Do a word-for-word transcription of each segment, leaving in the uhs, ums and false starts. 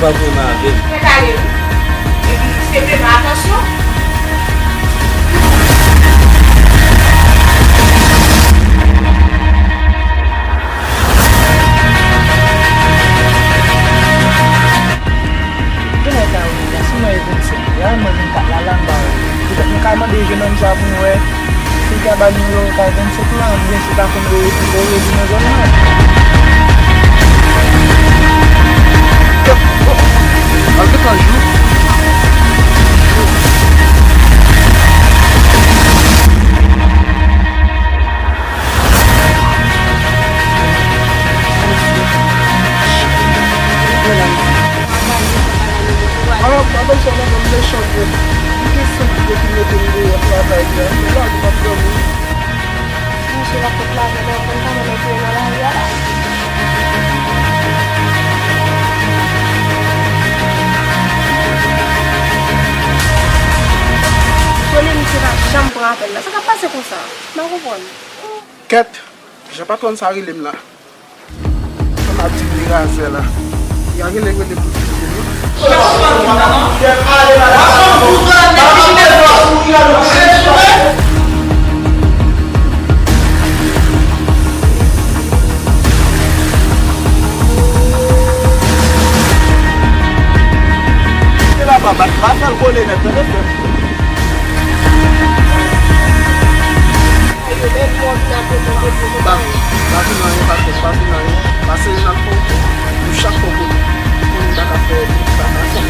Pa pran m avè l. Fè kare wi. Epi se vle fè atansyon. Gen lè ka wi, la, si mwen e vennsenk la, mwen vennkat la, la, m ba ou. Petèt nou ka mande jennonm sa pou nou wè si l ka ba nou lòt ka vennsenk lan, oubyen si l pa konn rele, rele vin nan zòn nan. Al gen tan jou. Madanm, madanm sa, madanm mechan, bro. Li gen senk bro ki mete m deyò sou lakay li a. Li lage m ap dòmi. Misye la fèk lave lè, konn kòman nèg yo nan lari a la. Konnen misye pa janm pran apèl la. Sa k ap pase konsa? M pa konprann. Kèt, jan patwòn sa rele m la. Sa m ap di li razè la. Y a rele rele pou di li. Ba, pa fin anyen, pa fè, pa fin anyen. Pase n ap fè w kou. Nou chak fè w kou. Moun ta ka fè, ta ka fè.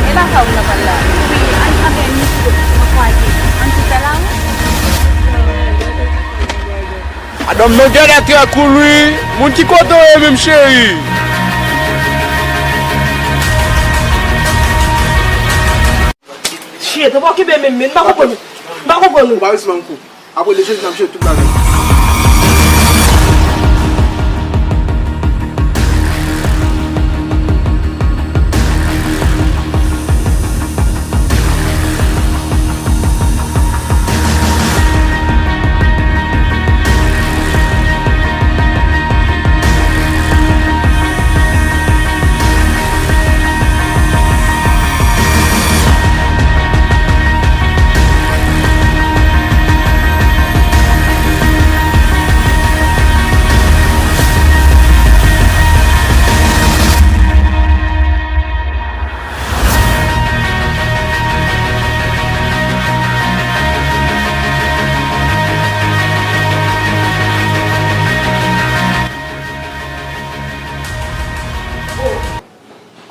E la sa ou nan pral la? Wi, ann tande yon mikwo, mwen kwè ke ann tou fè la, wi. Madanm nan genlè trè cool wi. Moun ki kote w ye menm cheri? Shit, ou pa okipe menm, men m pa konprann ou. M pa konprann ou. Ou pa resevwa m kou. Apre le jezi n ap jwe tout lavi.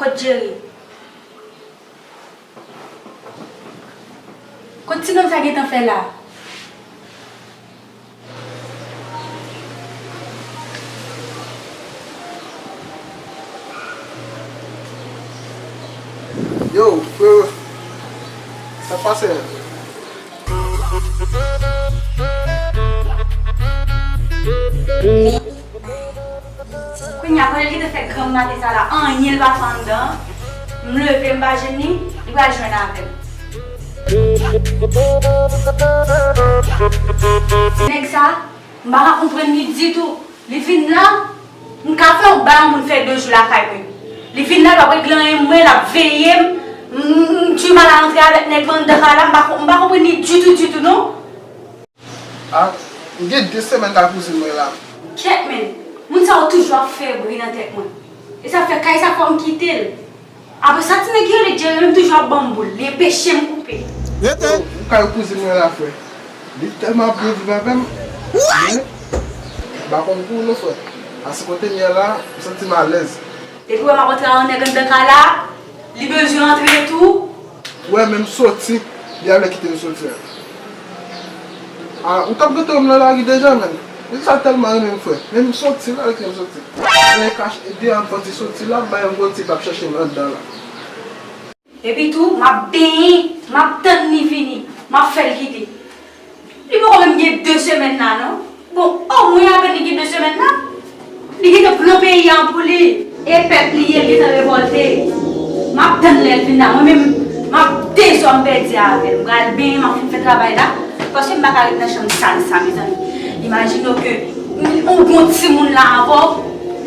Kot Jerry? Kot ti nonm sa gentan fè la? Yo, frero, sa k pase? Kounye a, kote l gentan fè granm maten sa la, anyen l pa fè anndan. M leve, m pa jwenn li, li pral jwenn avè m. Nèg sa, m pa ka konprann li ditou. Li vin la, m ka fè yon bagay, yon moun fè de jou lakay mwen. Li vin la, l pa regle anyen mwen, l ap veye m. M, m, m di mal a antre avèk nèg lan anndan kay la, m pa, m pa konprann li ditou, ditou, non. Ah, m gen de semèn kay kouzin mwen la. Kèt, men, moun sa yo toujou ap fè bri nan tèt mwen. E sa fè kay sa fò m kite l. Apre sa, ti nèg ki rele Jerry menm toujou ap ban m boul. Li enpeche m koupe. Rete! Ou kay kouzin mwen la, frè. Li tèlman ap byen viv avè m. Men, m pa konn pou ou non, frè. Paske kote m ye la, m santi m alèz. Depi w wè m ap antre a yon nèg anndan kay la, li bezwen antre tou. Ou wè, menm soti, li avle kite m soti a. Ah, ou t ap rete wè m nan lari deja, menm. Nèg sa tèlman renmen m, frè. Menm soti, li avle kite m soti. Men kache, deyò m fò ti soti la, m bay yon gwo ti p ap chèche m anndan la. Epi tou, m ap benyen, m ap tann li vini, m ap fè l kite. Li poko menm gen de semèn la, non. Bon, omwen apèn li gen de semèn la, li gentan pran peyi a pou li. E pèp li ye, li gentan revòlte. M ap tann lè l vin la. Mwen menm, m ap dezòm pèdi avè l. M pral benyen, m ap fin fè travay la. Paske m pa ka ret nan chanm sal sa, mezanmi. Imajine w ke yon bon timoun la avè w.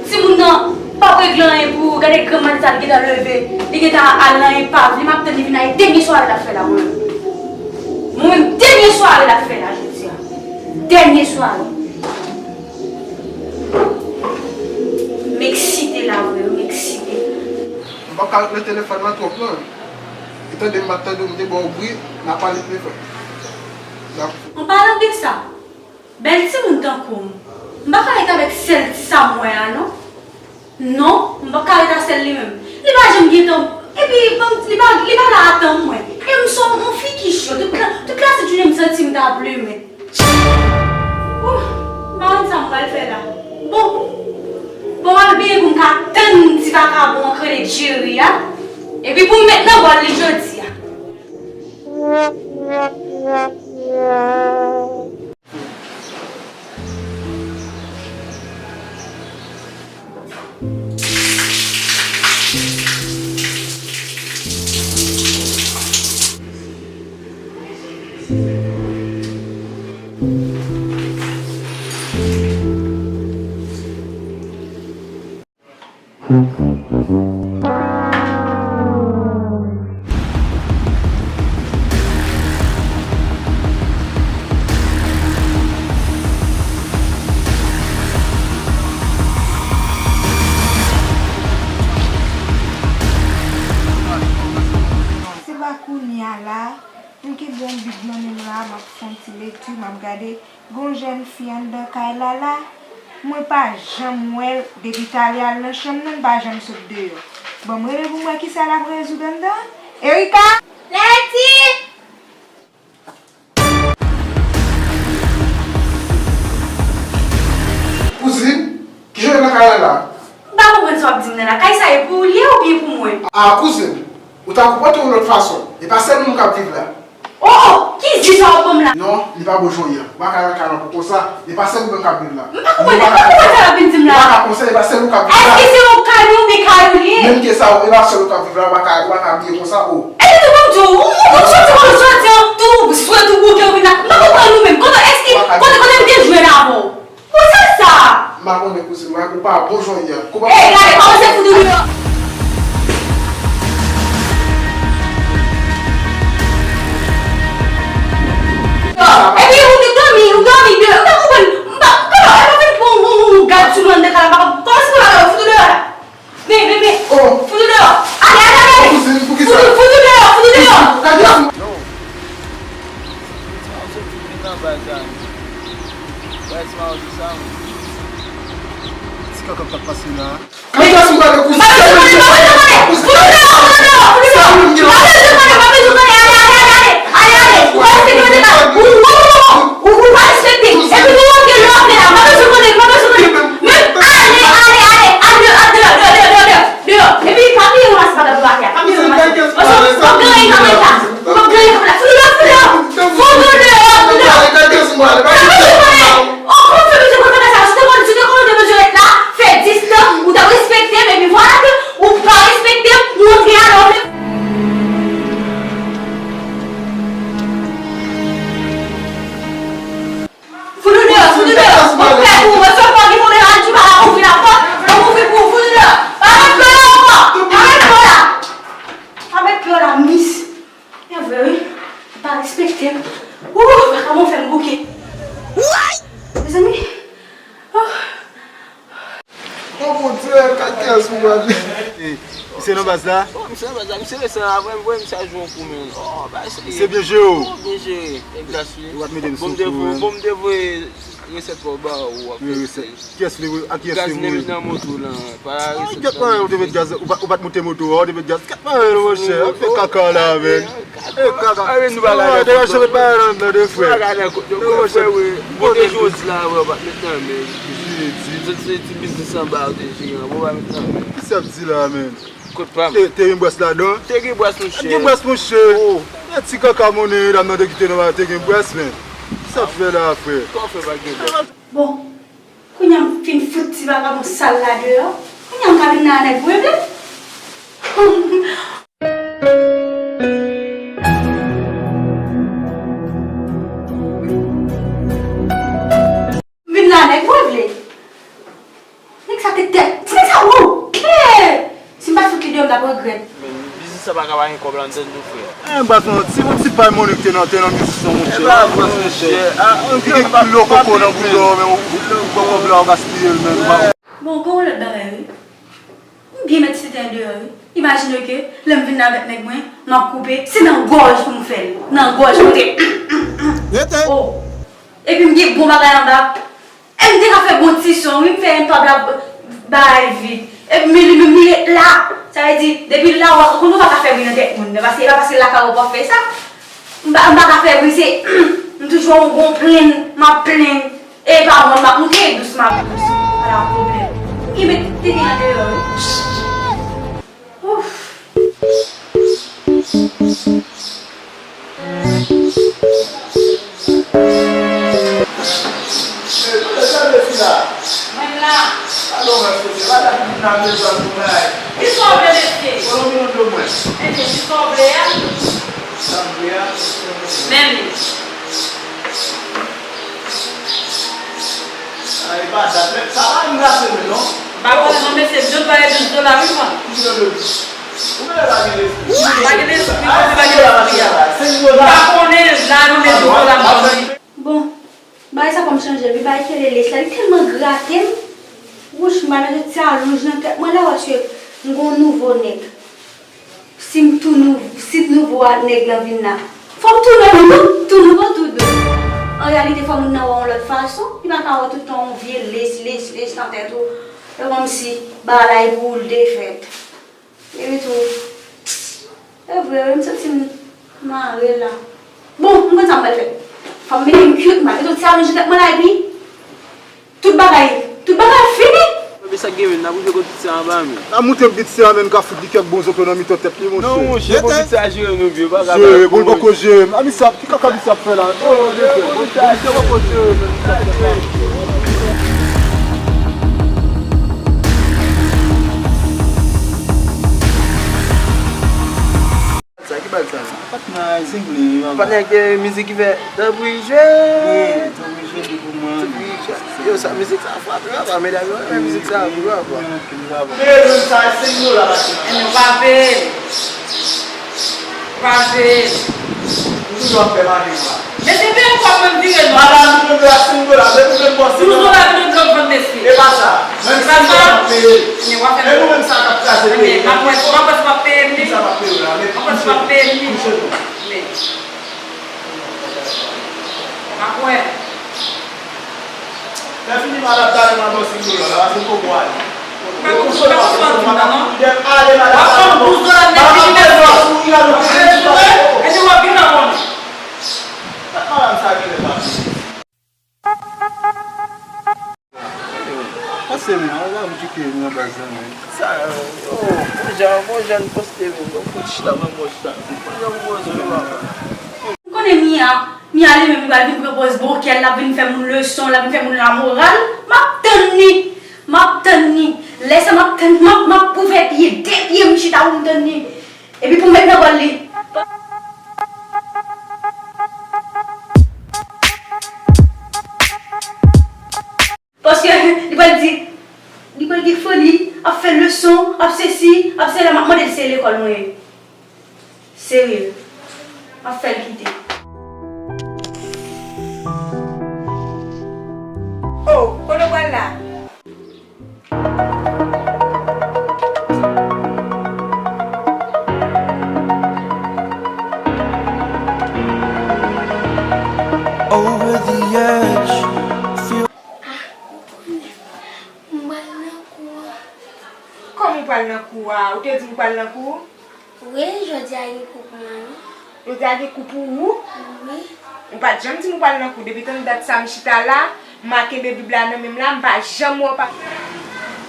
Timoun nan P ap regle anyen pou ou. Gade granmadi sa, li gentan leve. Li gentan al nan epav li. M ap tann li vin la. E dènye sware l ap fè la, mwen menm. Mwen menm, dènye sware l ap fè la jodi a. Dènye sware. M eksite la vre, m eksite. M pa ka ret nan telefòn nan twòp non. Etan de m ap tande w, m te ba w bri, n a pale telefòn. An palan de sa, bèl timoun tankou m, m pa ka ret avèk sèl ti sa m wè a non. Non, m p ap ka ret a sèl li menm. Li pa janm gentan, epi li pa, li pa la atan mwen. E m se yon fi ki cho, tout la, tout lase jounen m santi m ta plimen. Ouh, m pa konn sa m pral fè la. Bon, bon, m al benyen pou m ka tann ti vakabon an k rele Jerry a. Epi pou m met nan bòl li jodi a. Se pa kounye a la, m kenbe yon bib nan men m la, m ap fè yon ti lekti, m ap gade. Gon jèn fi anndan kay la la, mwen pa janm wè l depi talè al nan chanm nan, l pa janm sot deyò. Ban m rele pou m wè kisa l ap rezoud anndan. Erika! Leti! Kouzin, kijan w ye nan kay la la? M pa konprann sa w ap di m nan la. Kay sa e pou ou l ye oubyen pou mwen? A, kouzin, ou ta konprann tou yon lòt fason. E pa sèl ou menm k ap viv la. Oh, oh! Ki zi sa w ap ban m la? Non, li pa bon jan w ye a. Ou pa ka nan kay la ankò konsa, e pa sèl ou menm k ap viv la. M pa konprann, m pa konprann sa l ap vin di m la. Ou pa ka konsa, e pa sèl ou k ap viv la. Èske se yon kay mwen oubyen kay ou li ye? Menm ke sa, e pa sèl ou k ap viv la, ou pa ka, ou pa ka abiye konsa, oh. Epi tou ban m di w, ou, ou, ou soti kote w soti an, tou swet ou bouke ou vin la. M pa konprann ou menm. Kote, èske, kote, kote m te jwe la avè w? Pou sa sa? M pa konnen kouzin mwen, ou pa bon jan w ye a. Ey, gade, kòmanse fout ou deyò. Epi ou te dòmi, ou dòmi deyò. M pa konprann. M pa, m pa, e pa vin pran yon, yon, yon gad sou mwen anndan kay la, m pa konprann. Kòmanse pou la, fout ou deyò la. Men, men, men. Oh. Fout ou deyò. Ale, ale, ale, ale. Kouzin, poukisa? Fout ou, fout ou deyò, fout ou deyò. Kouzin, gade sou. Yo. Ti kaka k ap pase la. Kaka sou pale kouzin. Fout ou deyò, fout ou deyò, fout ou deyò, fout ou deyò. M pa bezwen konnen, m pa bezwen konnen, m pa bezwen konnen. Ale, ale, ale, ale, ale. Ou pa respekte mwen deja. Ou, ou, ou, ou, ou pa respekte m. Epi ou antre lè w antre la. M pa bezwen konnen, m pa bezwen konnen. Men ale, ale, ale, al deyò, al deyò, deyò, deyò, deyò, deyò. Deyò. Epi pa bliye ranmase bagay pou atè a. Pa bliye ranmase. Paske w ap genyen kanmenm la. W ap genyen kanmenm la. Fout ou deyò, fout ou deyò. Fout ou deyò, fout ou deyò. Pa bezwen konnen. Oh, kòman w fè bezwen konn bagay sa? Si w te konn, si w te konn w te bezwen ret la, fè distans, ou t ap respekte m, epi vwala ke ou pa respekte m, ou antre a lè w vle. Fout ou deyò, fout ou deyò. Mwen prè pou ou, mwen sòlman gen pwoblèm ak Djouba la, ouvri lapòt, mwen ouvri pou ou, fout ou deyò. Pa met pye w la ankò, pa met pye w la. Pa met pye w la, mis. E vre wi, li pa respekte m. Wouw, vakabon fè m bouke. Mezanmi. Oh. Oh mon Dieu, Kakèz pou mwen. E, misye nan baz la? Oh, misye nan baz la, misye resan avè m, vre, misye a jwe yon kou, men. Oh, ba, serye. Misye byen jere w. Oh, byen jere. Nèg gras, wi. Ou pa t mete m sou kou, men. Bon, m te voye, bon, m te voye resèt pa w ba ou, w ap fè. Wi, resèt. Kiyès li, a kiyès li voye? Gaz li met nan moto lan, pa resèt. Kèt mwen, ou te met gaz, ou pa, ou pa t moute moto a, ou te met gaz. Kèt mwen, monchè, w ap fè kaka la, men. E kaka. Degaje met bagay la anndan de frè. Bagay la kote yo frè wi. Bon te jodi la vre, w pa t met nan men. Jodi. Jodi se ti biznis anba ou te jere an, bon w pa met nan men. Kisa ap di la, men? Kot pa m? Te, te gen bwès ladan? Te gen bwès, monchè. Te gen bwès, monchè. Oh. E ti kaka monnen medam nan te kite nan, te gen bwès, men. Kisa ap fè la, frè? Kòman fè pa gen bwès? Bon, kounye a m fin fout ti vakabon sal la deyò. Kounye a m ka vin la nèg vre vre. M vin la nèg vre vre. Nèg sa te tèt. Ti nèg sa wou. Sa pa ka pa gen kòb la, m tann tou, frè. Eh, baz, non, ti, yon ti pay monnen ki te nan, te nan mizisyon, monchè. Eh, baz, monchè, ah, ou gen kilo koko nan bouda w, men ou, ou pran kòb la, ou gaspiye l, men ou pa. Bon, gen yon lòt bagay, wi. M byen mèt site deyò, wi. Imajine ke lè m vin avèk nèg mwen, m ap koupe, se nan gòj pou m fè l. Nan gòj, kote. Rete. Oh. Epi m gen bon bagay anba. E m te ka fè bon ti son, wi, m fè M P la bay vit. Epi men li menm li ret la. Sa vle di, depi la, w a, konnen w pa ka fè bri nan tèt moun nan, paske e pa paske lakay ou pa fè sa. M pa, m pa ka fè bri, se, m toujou yon bon plenn, m ap plenn. E pa mwen, m ap moute dous, m ap dous. Pa la pwoblèm. Ki met tete an deyò, wi. Ouf. Mwen la. Pardon, mwen, mesye. Madam vin la, mezanmi, mwen. Kisa w vle, mesye? Konnen w vin dlo mwen. Ebyen, kisa w vle a? Sa m vle a? Men li. Ay, pa dat, men sa pa vin rache men non. M pa konnen non, mesye, m jwenn pale douz dola, wi, mwen. Ou mele pa gen lespri. Pa gen lespri, pa gen lespri a. M pa konnen, la, nou met douz dola, m pa konnen. Bon, bagay sa fò m chanje l, wi, bagay kelele sa, li tèlman grate m. Wouch, m pa mete ti alonj nan tèt mwen la, paske m gon nouvo nèg. Si m tou nou, si nouvo a nèg lan vin la, fò m tou nouvo, tou nouvo, tou dou. An reyalite, fò moun nan wè yon lòt fason. Li pa ka wè tout tan yon vye lech, lech, lech nan tèt ou. E kòmsi bagay la e pou ou l te fèt. Epi tou, e vre, wi, m santi m mare la. Bon, m konn sa m pral fè. Fò m mete m cute, m al mete yon ti alonj nan tèt mwen la, epi Tout bagay, tout bagay fini. Ebyen sa k gen menm, n ap rive kot ti a anba menm. N ap montre m ti a menm ka fout li kèk bon zoklo nan mitan tèt li, monchè. Non, monchè, bon ti a jere nou byen, pa ka. Jere, bon, poko jere. A, misye ap, ki kaka misye ap fè la? Oh, bon ti a jere, poko jere menm. Sa ki bal sa la? Patnè, se vle, papa. Patnè, ke mizik ki fè tanpri jwe. Wi, tanpri jwe li pou mwen. Tanpri jwe. Yo, sa, mizik sa frape, papa, medam yo renmen mizik sa, wi, papa. Wi, anpil, papa. Peye nou sa, senk dola, patnè. Ebyen, ou pa peye. Ou pa peye. Ou toujou ap fè manje, papa. Mesye, peye m kòb mwen m vire non. Madam, vin dlo a senk dola, depi menm bò senk dola. Douz dola vin dlo m vann mesye. E pa sa. Menm senk dola m ap peye. Men w ap fè. E nou menm sa k ap kraze peyi a. M ap wè, m ap wè si w ap peye m li. Kisa m ap peye w la? Men m ap wè si w ap peye m li. Touche nou. Men. M ap wè. Lè fini, madam, talè m ap ba w senk dola la, paske m poko ale. Mwen konn sa w ap fè, m ap ale, madam, talè m ap ba w. Madam, fè dwa souri la, nou fè dwa souri. Epi w ap vin nan konnen. Madanm sa genlè pa vini. Pase mwen, ou pa vle kite mwen baz la, men. Sa, yo, bon jan, bon jan n poste mwen, bon kout chita, mwen bon chita. Bon jan pou poze mwen, papa. M konnen Mia, Mia li menm li pral vin pran pòz bòkè l, l ap vin fè moun leson, l ap vin fè moun lamoral. M ap tann li, m ap tann li. Lè sa m ap tann, m ap, m ap ouvè pye, de pye m chita pou m tann li. Epi pou m met nan bòl li. Paske li pral di, li pral di Fanny ap fè leson, ap sesi, ap sela, m ap mande l si se lekòl mwen ye. Serye. M ap fè l kite. Oh, kote w pral la? Over the edge, feel. Ah, ou konnen, m pral nan kou a. Kòman w pral nan kou a? Ou te di m w pral nan kou? Wi, jodi a gen kou pou mwen, wi. Jodi a gen kou pou ou? Wi. Ou pa t janm di m ou pral nan kou. Depi tann dat sa m chita la, m a kenbe Bib la nan men m la, m pa janm wè w pa.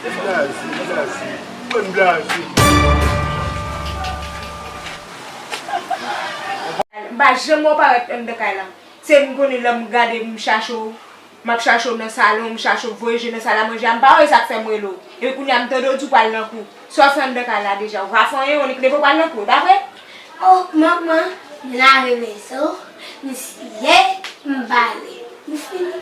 Blaze, blaze, bann blaze. M pa janm wè w parèt anndan kay la. Se m konnen lè m gade m chache w. M ap chache w nan salon, m chache w voye je nan sal a manje a, m pa wè sa k fè m rele w. Epi kounye a m tande w di w pral nan kou. Sa w fè anndan kay la deja? Ou pa fè anyen, ou annik leve w pral nan kou, e pa vre? Oh, manman, m lave veso, m siye, m bare. M fini.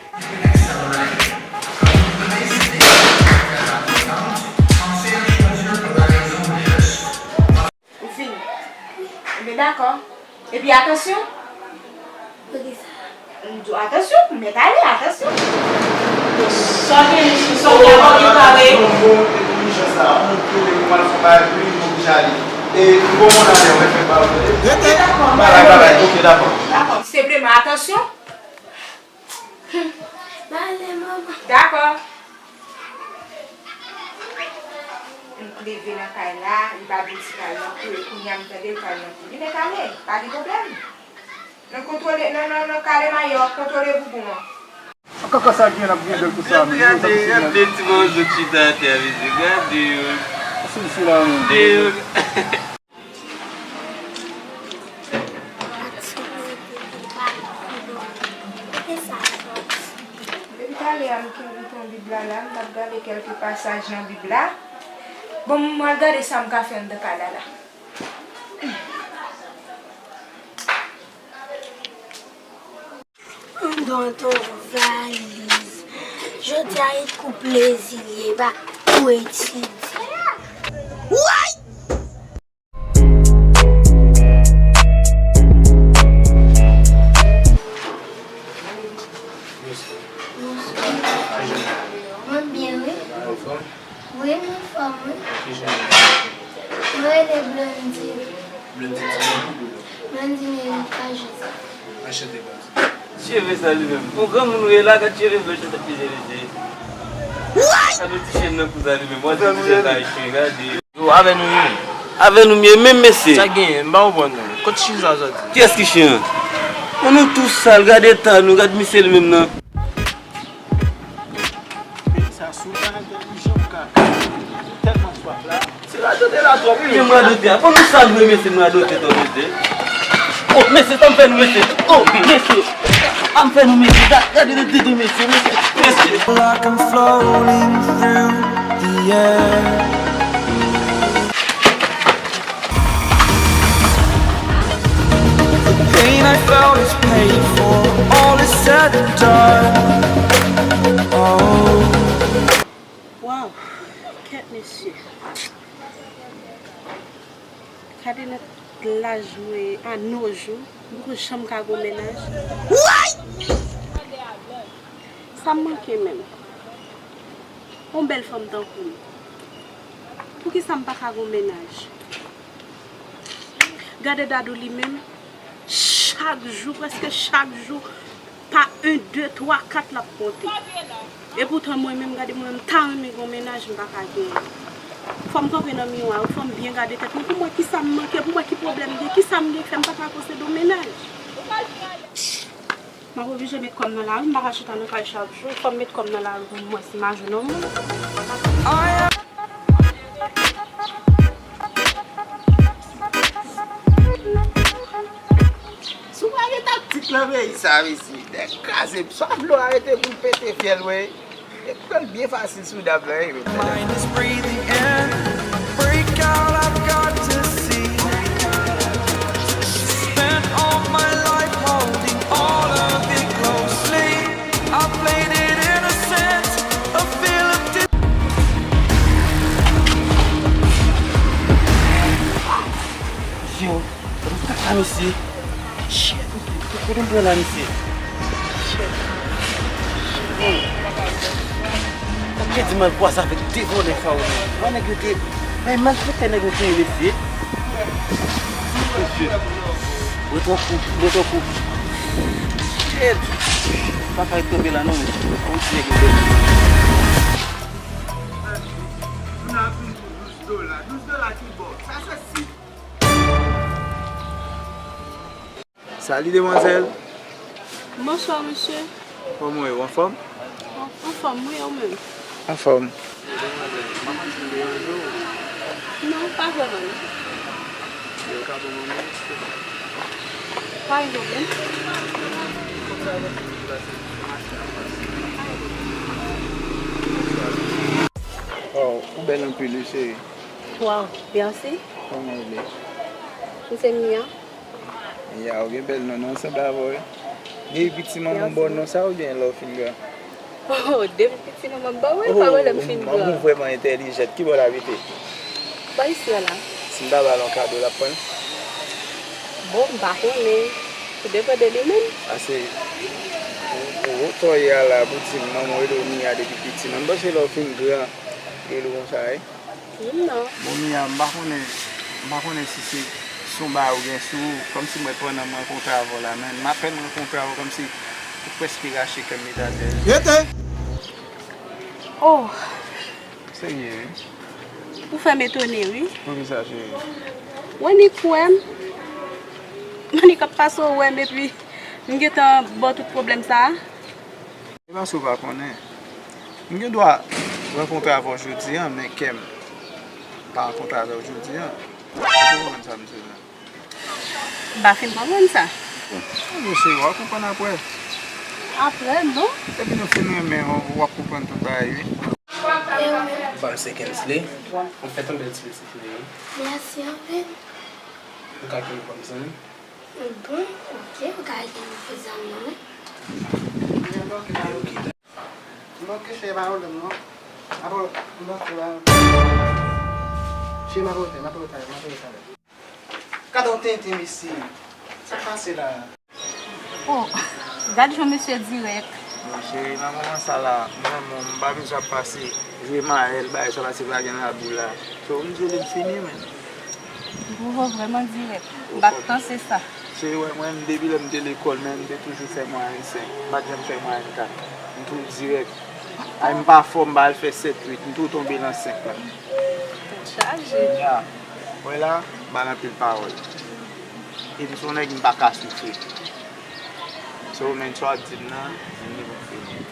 Ou fini. Epi atansyon. Poukisa? M di w atansyon, m mèt ale, atansyon. Sa gen, sa gen, sa gen, sa gen. Rete! Bay, bay, bay. Ok, dakò. Dakò, senpleman, atansyon. M ale, manman. Dakò. M leve nan kay la, li pa vin ti kay nan kouri, kounye a m tande l kay nan kouri. Li mèt ale, pa gen pwoblèm. Nan kontwole, nan, nan, nan kale mayo, kontwole boubon an. Kaka sa gen ap gen bèl konsa, men. Gade, gade ti manzot chita atè a, mesye. Gade yo. Gade yo. Depi talè a, m kenbe ton Bib la la, m t ap gade kèlke pasaj nan Bib la. Bon, m al gade sa m ka fè anndan kay la la. M pran ton valiz. Jodi a, e kou plezi l ye, m pa kou etidye. Woy! Bonswa. Mwen byen, wi. Anfòm? Wi, m anfòm, wi. Kijan w rele? Mwen rele Blondine. Blondine, Blondine Erika Joseph. Anchante, Blondine. Cheve sa li menm. Bon, granmoun ou ye la, gad cheve blanch ou tèt peze leve. Gad yon ti chèn nan kou sa li menm. Wè ti chèn ayisyen, gade. Yo, avè nou ye. Avè nou m ye menm, mesye. Sa genyen, m pa konprann non. Kot chen sa soti? Kiyès ki chen an? Bon, nou tou sal, gad eta nou, gad misye li menm nan. Peyi sa sou pa entèlijan, kaka. Tèlman swaf la. Se radote la twòp, wi. Men m radote a. Bon, nou sal vre, mesye, m radote twòp, mesye. Oh, mesye, sa m fè nou, mesye. Oh, mesye. A m fè nou, mesye. Gad, gade de dedo, mesye, mesye, mesye. Like I'm floating through the air. The pain I felt is paid for, all is said and done. Oh. Waw, kèt mesye. Gade nan laj mwen ye, a no jou, m poko janm ka gon mennaj. Sa m manke menm? Yon bèl fanm tankou m. Poukisa m pa ka gon mennaj? Gade Dadou li menm, chak jou, prèske chak jou, pa en, de, twa, kat l ap konte. Epoutan mwen menm, gade mwen, m ta renmen gon mennaj, m pa ka genyen. Fò m kanpe nan miwa, fò m byen gade tèt mwen, pou m wè kisa m manke, pou m wè ki pwoblèm m gen, kisa m gen k fè m pa ka posede yon mennaj. M ap oblije met kò m nan lari, m pa ka chita nan kay chak jou. Fò m met kò m nan lari pou m wè si m a jwenn yon moun. Si w pa gen taktik nan peyi sa, mesye, nèg kraze m. Swa vle w arete pou l pete fyèl, wi. Epi l byen fasil sou dam nan, wi, mesye. Mind is breathing in, break out, I've got to see. Spent all my life holding all of it closely. I played it innocent, a feel of di- Yo, gade kaka misye. Shit, kote m pran la, misye? Shit. Shit. Sa k te di m al kwaze avèk de vòlè sa yo menm? Wè nèg yo te, men malfektè nèg yo te ye, mesye. Mesye. Mwen twò kou, mwen twò kou. Shit. Pa ka ret kanpe la non, mesye. Yon ti nèg yo. Douz dola, douz dola ki bò. Sa se si. Salut, demwazèl. Bonswa, mesye. Kòman w ye? Ou anfòm? An, anfòm, wi, ou menm? Anfòm. Demwazèl, m pa panse m deranje w. Non, pa vrèman, non. Yo ka ban mwen yon minit? Pa gen pwoblèm. Kòm sa, yo pa fin pase, mache a pase. Waw, ou bèl anpil, wi, cheri. Waw, mèsi. Kòman w ye? M se Mia. Ya, ou gen bèl non, non, sanble avè w, wi. Depi piti manman w ba w non sa oubyen lè w fin gran? Oh, depi piti manman m ba w, wi, pa wè lè m fin gran. Manman w vrèman entèlijant. Ki bò l abite? Bò isi a la. Si m ta ba l yon kado, l ap pran l? Bon, m pa konnen. Tou depann de li menm. Ase, ou, ou, ou tò ye a la pou di m manman w rele w Mia depi piti. Non, m panse lè w fin gran, rele w konsa, wi. Non. Bon, Mia, m pa konnen, m pa konnen si se, se yon bagay ou gen sou ou, kòmsi mwen pandan m rankontre avè w la, men m apèn rankontre avè w, kòmsi ou prèske rache kè m met atè. Rete! Oh! Serye, wi. Ou fè m etone, wi. Poukisa, cheri? Ou annik wè m? M annik ap pase w wè m, epi m gentan ba w tout pwoblèm sa a? E paske w pa konnen. M gen dwa rankontre avè w jodi a, men kè m pa rankontre avè w jodi a. Ou konprann sa m di w la? M pa fin konprann sa. Bon, cheri, w a konprann apre. Apre, non? Epi nou fin renmen, w, w ap konprann tout bagay, wi. E ou menm? Bon, se Kensley. Ou fèt yon bèl ti pitit, wi. Mèsi anpil. Ou ka kenbe kòm zanmi? Bon, ok, ou ka kenbe kòm zanmi, wi. Ok. Non, ke cheri, pa pwoblèm, non. Apre, non, se pa. Cheri, m ap rete, m ap rete, m ap rete. Gade yon tenten, mesye. Sa k pase la? Oh, gad jan mesye dirèk. Non, cheri, nan moman sa la, mwen, mwen, m pa bezwen ap pase, jwe mayèl, bagay sa, pase pa gen labou la. So, m di w li fini, men. Bobo vrèman dirèk. M pa t panse sa. Cheri, wè, mwen, depi lè m te lekòl, men m te toujou fè mwayèn senk. M pa t janm fè mwayèn kat. M toujou dirèk. Ay, m pa fò, m pa al fè sèt uit. M toujou tonbe nan senk la. Tèt chaje. Ya. Wè la, m pa nan pil pawòl. Epi se yon nèg m pa ka soufri. So, men sa w ap di m nan, di m li pou fini.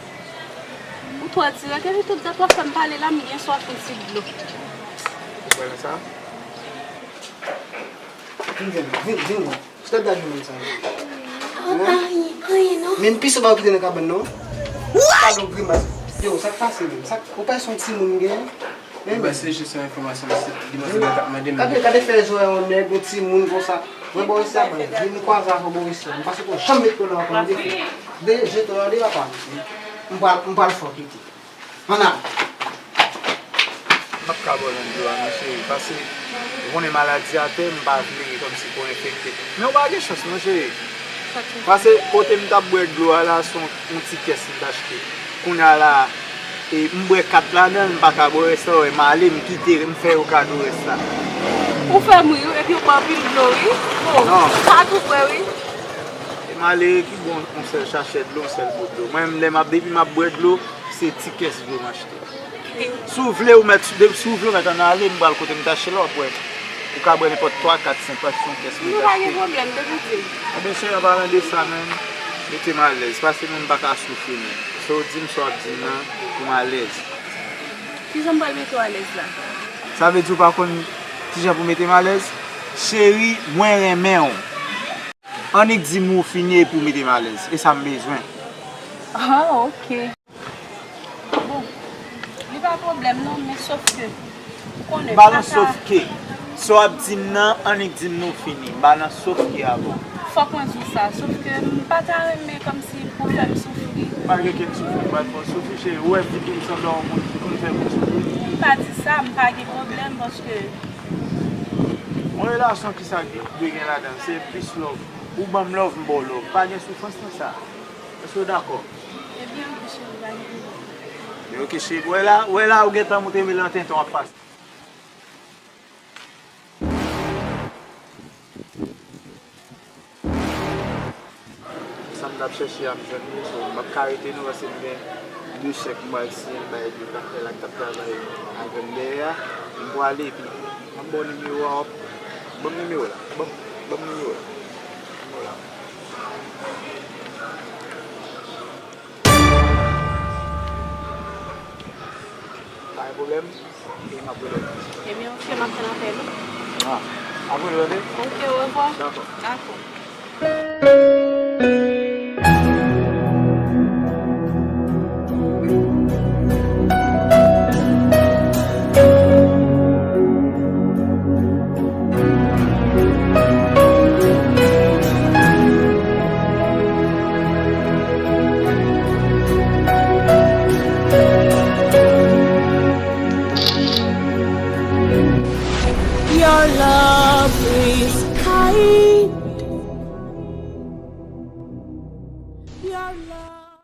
Ou twò dirèk, epi tout dat w ap fè m pale la, m byen swaf yon ti dlo. Ou kwè nan sa? Vin, vin, vin, vin non. Stop dat jwenn sa. Oh, anyen, anyen non. Men pis ou pa kite nan kabann non. Gade yon grimas. Yo, sa k pase menm? Sa k, ou pa son timoun gen? Men men se jis yon enfòmasyon, se demwazèl la t ap mande m. Gade, gade fè jwè yon nèg, yon timoun konsa. Mwen Boris la, mwen vin kwaze avè Boris la. M panse pou janm met pye nan ankò, de, de, jete yon de papa. M pral, m pral fò kite. Ann al. M p ap ka ba w nan dlo a, non, cheri, paske ou konnen maladi atè, m pa vle kòmsi pou enfekte. Men ou pa gen chans, non, cheri. Paske kote m t ap bwè dlo a la, se yon, yon ti kès m t achte. Kounye a la, e, m bwè kat ladan l, m pa ka bwè rès la, wè, m ale, m kite, m fè yo kado rès la. Ou fè m ri, wi, epi ou ban anpil dlo, wi. Oh, non. Sa tou vre, wi. E malere ki bon, yon sèl sachè dlo, yon sèl pot dlo. Mwen, lè m ap, depi m ap bwè dlo, se ti kès dlo m achte. Si w vle, ou mèt, si w vle, ou mèt ann ale, m pral kote m t achte lòt, wè. Ou ka bwè nenpòt twa, kat, senk, paske se yon kès mwen t achte. Nou pa gen pwoblèm, depi di m. Enben, cheri, an palan de sa menm, mete m alèz, paske menm m pa ka soufri menm. Sa w di m, sa w ap di m nan, pou m alèz. Kijan m pral mete w alèz la? Sa vle di w pa konn kijan pou mete m alèz? Cheri, mwen renmen w. Annik di m ou fini epi w mete m alèz. E sa m bezwen. Ah, ok. Bon, li pa pwoblèm non, men sòf ke, ou konnen, m pa nan sòf ke. Sa w ap di m nan, annik di m nou fini. M pa nan sòf ke avè w. Fòk mwen di w sa, sòf ke m pa ta renmen kòmsi pou w fè m soufri. Pa gen kenn soufri, m pa t fè w soufri, cheri. Ou wè fi ki sanble yon moun ki konn fè moun soufri? M pa di sa, m pa gen pwoblèm, paske yon relasyon ki sa ki dwe gen ladan l, se plis love. Ou ban m love, m ba w love. Pa gen soufrans nan sa. Èske w dakò? Ebyen, ok, cheri, pa gen pwoblèm. Men ok, cheri, wè la, wè la, ou gentan montre m lan tenten w ap pase. Sa m t ap chèche a, m jwenn li, so, m p ap ka rete non, paske m gen de chèk m pral siyen bay de patnè la k t ap travay avè m dèyè a. M pwale, epi m ap ba w nimewo a, w ap, ban m nimewo la, ban m, ban m nimewo la. Nimewo la. Pa gen pwoblèm. E m ap rele w. Ebyen, ok, m ap tann apèl ou. Ah, apre l, tande? Ok, orevwa. Dakò. Dakò.